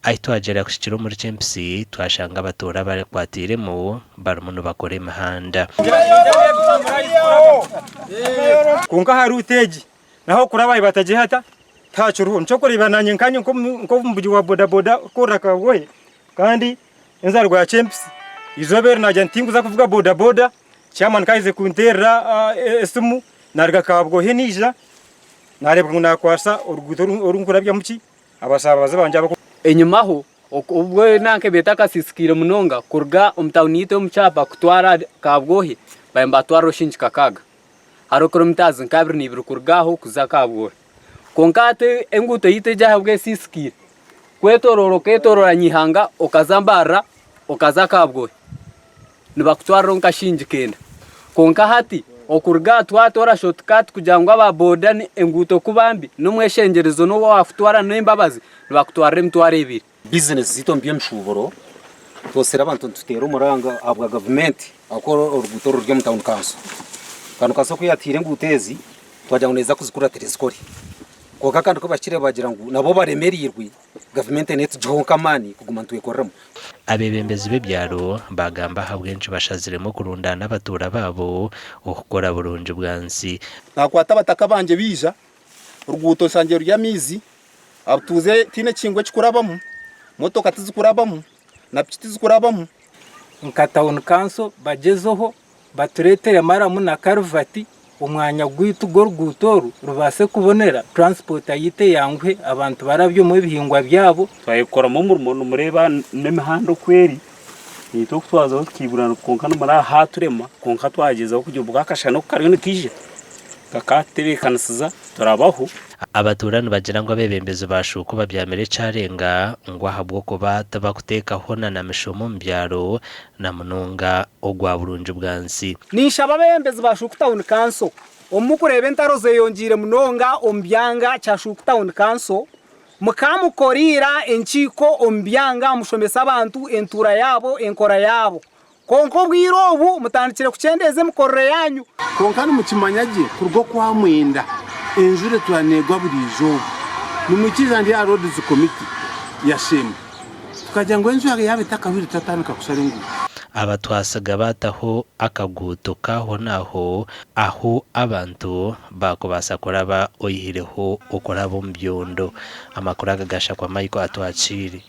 Ahi twagyera kuhikira omuri Kyempisi twashanga abatuura abakwatiiremu barimu nibakora emihanda. Kwonka aha ruutu egi naho kuraba ahi batagihata tihakiriho. Nikyo orikureeba naanye nkanye nk'omuvugi wa bodaboda kukorera Kagoye kandi enzaarwa ya Kyempisi, eizooba eri naagira nti tinkuza kuvuga bodaboda, chairman ku aherize kunteerera esimu naaruga Kabwohe naija naareebeka ngu naakwatsa oruguuto oru nkurabyamu ki abasaabaze bangye abaku. Enyimaho, obwo nanka ebaire etakasiisikaire munonga kuruga omu tawuni yaitu ey'omu kyapa kutwara Kabwohe baabaire nibatwarira oshiringi kakaaga. Hariho kilometres nka 22 kuruga aho kuza Kabwohe. Kwonka hati enguuto yaitu egi ahabwa esiisikaire, kwetoroora okeetoroora Nyihanga okaza Mbarara okaza Kabwohe nibakutwariraho nka shilingi kenda. Kwonka hati okuruga aha twatoora short cut kugira ngu aba boda enguuto kuba mbi n'omweshengyerezo n'obu waakutwara n'embabazi nibakutwarira emitwaro ebiri. Bizinesi zaitu omu by'emishuuburo twosire abantu nituteera omuranga ahabwa gavumenti ahabw'okuba oruguuto oru ruri omu tawuni kanso. Tawuni kanso ku yaatiire enguuto ezi twagira ngu neeza kuzikuratira ezikore kwonka kandi ku bahikire baagira ngu nabo baremereirwe gavumenti neetugihaho nk'amaani kuguma nitwekoreramu. Abeebembezi b'ebyaro baagamba ahabw'enki bashaziremu okurundaana abatuura baabo okukora burungi bwansi. Naakwata abataka bangye baija, oruguuto nshangire ruri amaizi, Abatuuze tihaine ekihingwa ekikurabamu, motoka tizikurabamu na piki tizikurabamu. Nka tawuni kanso bagyezeho batureetere maramu na karivati omwanya gwaitu gw'oruguuto oru rubaase kubonera, turansipota yaitu eyanguhe abantu barabyemu ebihingwa byabo. Twayekoramu omurimo nimureeba n'emihanda oku eri, naitwe oku twazaho tukaigura kwonka nimureeba haaturema kwonka twagyezaho kugira ngu akashana oku kariyo nikaija kakatutebeekanisiza turabaho. Abatuura nibagira ngu abeebembezi ba Shuuku babyamire ekyarenga ngu ahabw'okuba tibakuteekaho na na mishomo omu byaro na munonga ogwa burungi bwansi. Ninshaba abeebembezi ba Shuuku Town Council omu mukureeba entaro zeyongyeire munonga omu byanga kya Shuuku Town Council mukamukoriira enkiiko omu byanga mushomese abantu entuura yaabo enkora yaabo Kwonka obwire obu mutandikire kukyendeeza emikorere yaanyu. Kwonka nimukimanya gye kuruga okwamwenda enjura etura neegwa buri izooba. Nimwikiriza ndi aha Roads Committee ya Shemba tukagira ngu enjura yaaba etakahwire tutatandika kushara enguuto. Abatwasiga baataho akaguuto k'ahonaaho ahu abantu baakubaasa kuraba oihireho okuraba omu byondo. Amakuru aga gashakwa Michael Atwakiire.